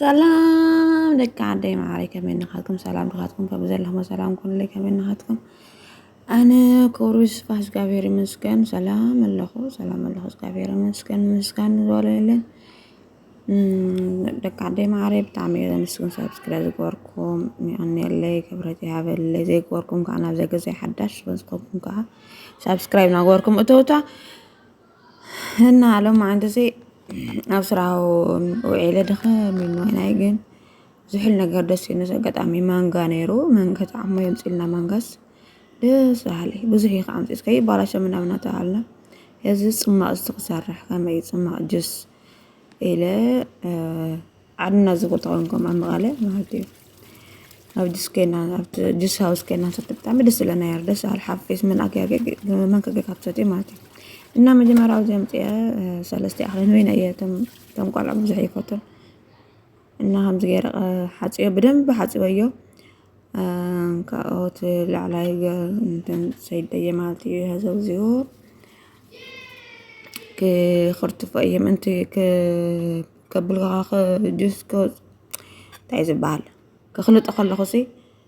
ሰላም ደቂ ዓደይ ማዕረይ፣ ከመይ ናኻትኩም? ሰላም ድኻትኩም? ከብ ዘለኹም ሰላም ኩንለይ፣ ከመይ ናኻትኩም? ኣነ ክብሩ ይስፋ እግዚኣብሔር ይመስገን፣ ሰላም ኣለኹ፣ ሰላም ኣለኹ፣ እግዚኣብሔር ይመስገን፣ ምስጋን ዝበለለን። ደቂ ዓደይ ማዕረይ፣ ብጣዕሚ እየ ዘመስግን፣ ሳብስክራይብ ዝገበርኩም ይቐንየለይ፣ ክብረት ይሃበለይ፣ ዘይገበርኩም ከዓ ናብ ዘገዛይ ሓዳሽ ዝኾንኩም ከዓ ሳብስክራይብ ናገበርኩም እተውታ። እና ሎማዓንቲ እዚ ኣብ ስራሕ ውዒለ ድኽም ኢሉ ናይ ግን ዝሕል ነገር ደስ ይብልስ ኣጋጣሚ ማንጋ ነይሩ። ማንጋ ተዓሞ የምፅልና ማንጋስ ደስ በሃሊ ብዙሕ እዩ ከዓምፂስ ከይባላሸ ምናምን እናተባሃልና እዚ ፅማቕ እዚ ክሰርሕ ከመይ እዩ ፅማቕ ጅስ ኢለ ዓድና ዝቦታ ኮንኩም ኣብ መቐለ ማለት እዩ። ኣብ ጅስ ከይና ኣብቲ ጅስ ሃውስ ከይና ሰተ ብጣዕሚ ደስ ዝለና ያር ደስ በሃል ሓፌስ ምን ኣገያገ መን ከገ ካብ ሰትዩ ማለት እዩ። እና መጀመሪያ ኣብዚ ኣምፅአ ሰለስተ ኣኽለን ወይና እየ ተም ቆልዑ ብዙሕ ይፈትም። እና ከምዚ ገይረ ሓፅዮ ብደንብ ሓፅወዮ። ካብኦት ላዕላይ ሰይደየ ማለት እዩ። ሀዘውዚዎ ክኽርትፎ እየ ምእንቲ ከብልካ ጅስ እንታይ ዝበሃል ክኽልጦ ከለኹ ሲ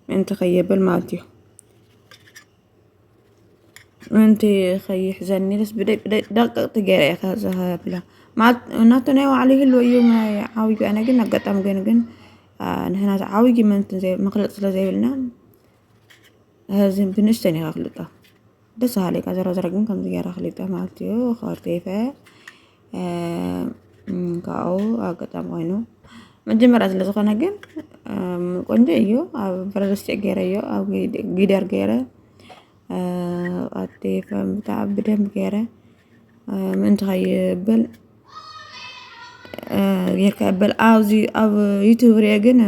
ምእንቲ ከየብል ማለት እዩ። ምእንቲ ከይሕዘኒ ደስ ብደይ ብደይ ደቀቅቲ ገይረ እየ ከዘብላ ማለት እናቱ ናይ ባዕሉ ይህልዎ እዩ ናይ ዓብዩ ኣነ ግን ኣጋጣሚ ግን ግን ንሕና ዓብዩ ምእንቲ መክለጥ ስለ ዘይብልና እዚ ብንእሽተን እየ ከክልጦ ደስ ሃለካ ዘረዘረ ግን ከምዚ ገይረ ክልጦ ማለት እዩ። ከርቴፈ ካብኡ ኣጋጣሚ ኮይኑ መጀመርያ ስለ ዝኾነ ግን ቆንጆ እዩ። ኣብ ብረድስቲ ገይረዮ ኣብ ጊደር ገይረ ኣቴፈ ብጣዕሚ ብደንብ ገይረ ምእንቲ ከይብል ጌርካ ይበል ኣብዚ ኣብ ዩቱብ ሪኦ ግን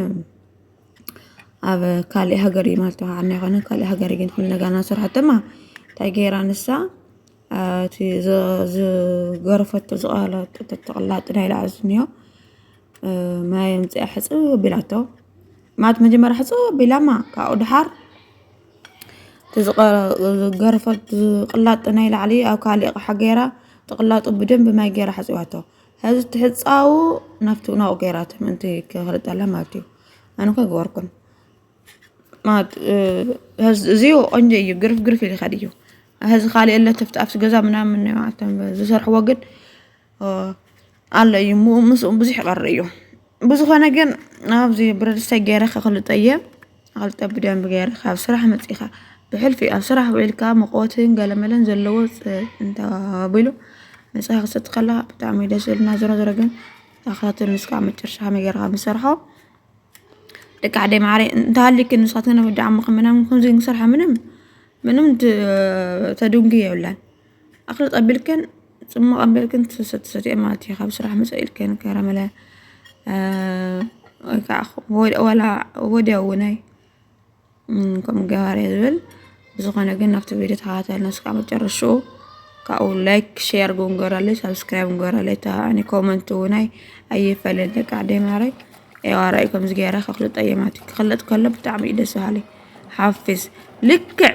ኣብ ካልእ ሃገር እዩ ማለት ተባዓና ይኮነ ካልእ ሃገር ግን ኩሉ ነገር ናሰርሐት ድማ እንታይ ገይራ ንሳ እቲ ዝገረፈቶ ዝቀለጠቶ ቅላጥ ናይ ላዕሊ ዝኒኦ ማይ ኣምፅኣ ሕፅብ ኣቢላቶ ማለት መጀመርያ ሕፅብ ኣቢላማ ካብኡ ድሓር ዝገረፈት ዝቅላጥ ናይ ላዕሊ ኣብ ካልእ ኣቕሓ ገይራ ትቅላጡ ብደንብ ማይ ገይራ ሓፂባቶ። ሕዚ ትሕፃው ናብቲ ናብኡ ገይራቶ ምእንቲ ክክልጠላ ማለት እዩ። ኣነ ኮ ይገበርኩን እዚ ቆንጆ እዩ። ግርፍ ግርፍ ኢሉ ይኸድ እዩ። ሕዚ ካልእ የለ ተፍቲ ኣብቲ ገዛ ምናምን ዝሰርሕዎ ግን ኣሎ እዩ። ምስኡ ብዙሕ ይቐሪ እዩ። ብዝኾነ ግን ኣብዚ ብረድስታይ ገይረ ከክልጠ እየ። ክልጠ ብደንብ ገይረ ካብ ስራሕ መፂኻ ብሕልፊ ኣብ ስራሕ ውዒልካ መቆትን ገለመለን ዘለዎ እንተቢሉ መፅኻ ክሰቲ ከለካ ብጣዕሚ ደስ ዝብልና። ዞሮ ዞሮ ግን ኣክታተል ንስካ መጨረሻ ከመይ ገይርካ ምሰርሖ ደቂ ዓደይ ማዕረይ እንተሃሊክን ንስኻትክን ኣብ ወዲ ዓመኹም ምናምን ከምዚ ንሰርሓ ምንም ምንም ት- ተድንጉ የብላን። ኣኽሊ ጠቢልክን ጽሙቕ ኣቢልክን ትሰ- ትሰትዮ ማለት እዩ። ካብ ስራሕ መጸ ኢልክን ከረመለ እ፣ ወይ ከዓ ወ- ወላ ወዲያ እውናይ እም፣ ከምኡ ገባር እየ ዝብል። ብዝኾነ ግን ናብቲ ቪድዮ ተኸታተልና እስካብ መጨረሽኡ ካብኡ ላይክ ሼር ግንገረለይ ሳብስክራይብ ግንገረለይ ተባዕኒ ኮመንት እውናይ ኣይፈልን ደቂ ዓደይ ማረይ። ኤዋራይ ከምዚ ገይረ ከክልጠ እየ ማለት እዩ። ክክለጥ ከሎ ብጣዕሚ እዩ ደስ በሃሊ ሓፊስ ልክዕ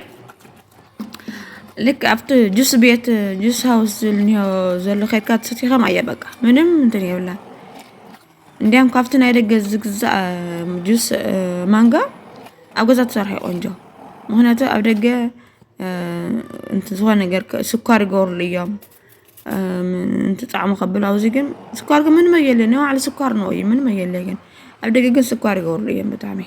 ልክ ኣብቲ ጁስ ቤት ጁስ ሃውስ ዝብል እኒሆ ዘሎ ከይድካ ትሰትዮ ከም ኣያ በቃ ምንም እንትን የብላን። እንዲያም ካብቲ ናይ ደገ ዝግዛእ ጁስ ማንጋ ኣብ ገዛ ተሰርሐ ቆንጆ። ምክንያቱ ኣብ ደገ እንት ዝኾነ ነገር ከ- ስኳር ይገብርሉ እዮም። እም፣ እንትጣዕሙ ከብል ኣብዚ ግን ስኳር ግን ምንም የለ። ናይ ባዕሉ ስኳር ነው እዩ ምንም የለ። ግን ኣብ ደገ ግን ስኳር ይገብርሉ እዮም ብጣዕሚ።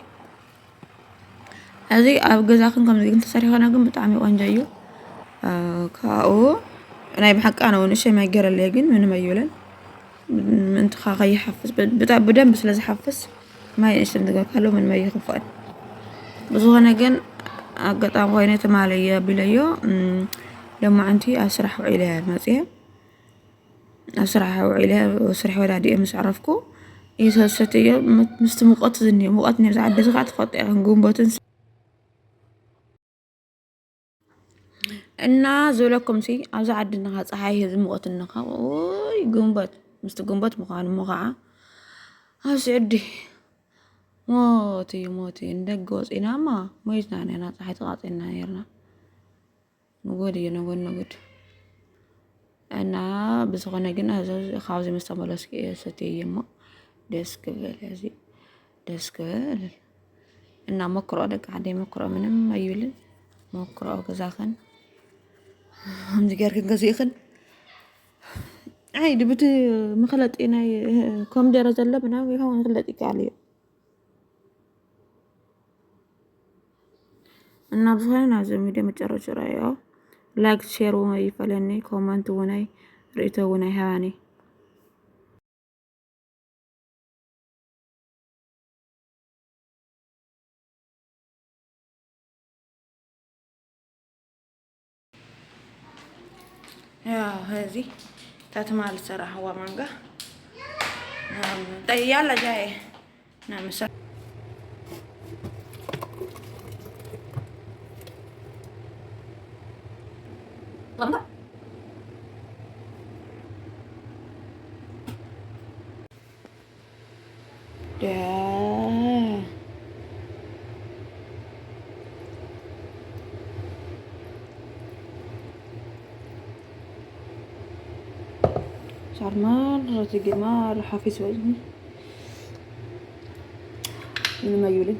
እዚ ኣብ ገዛኽን ከምዚ ግን ተሰሪሖና ግን ብጣዕሚ ቆንጆ እዩ። እ፣ ካብኡ ናይ ብሓቂ ኣነ እውን እሸ ማይ ገይረለይ ግን ምንም ኣይብለን። ምእንቲ ከይሓፍስ ብ- ብጣ- ብደንብ ስለ ዝሓፍስ ማይ ንእሽተን ዝገብርካሉ ምን ማይ ይኽፈል። ብዝኾነ ግን ኣጋጣሚ ኮይኑ ትማሊ እየ ኣቢለዮ እም፣ ሎማዕንቲ ኣብ ስራሕ ውዒለ መፅየ ኣብ ስራሕ ውዒለ ስራሕ ወዳዲኤ ምስ ዕረፍኩ ይሰሰትዮ ምስቲ ሙቀት ዝኒ ሙቀት ነብዚ ዓዲ ዝካ ትፈልጦ ኢኽን ጉንበትን እና ዝብለኩም ሲ ኣብዚ ዓዲ እንኻ ፀሓይ ህዚ ሙቐት እንኻ ወይ ግንቦት ምስቲ ግንቦት ምዃኑ እሞ ከዓ ኣብ ስዕዲ ሞት እዩ ሞት እዩ ንደገ ወፂና እማ ሞይትና ነና ፀሓይ ተቃፂልና ነርና ንጎድ እዩ ነጎድ ነጎድ እና ብዝኾነ ግን ካብዚ ምስ ተመለስኩ እየ ሰትየ እሞ ደስ ክብል እዚ፣ ደስ ክብል። እና ሞክሮ ደቂ ዓደይ ሞክሮ ምንም ኣይብልን። ሞክሮ ገዛኽን ከምዚ ጌርክን ገዚእኽን። ኣይ ድብቲ መኸለጢ ናይ ኮምደረ ዘሎ ምናምን ይኸውን ክለጥ ይከኣል እዩ። እና ብዝኾነ ናብዚ ቪድዮ መጨረሻ ራእዮ። ላይክ ሼር እውን ይፈለኒ፣ ኮመንት እውን ኣይ ርእቶ እውን ኣይሃባኒ። ያው እዚ ታትማል ሰራህዋ ማንጋ ያላ ጃይ ናምሳ ሳርማን ረቲ ግርማ ሓፊዝ ወዝኒ ምንም ኣይብልን።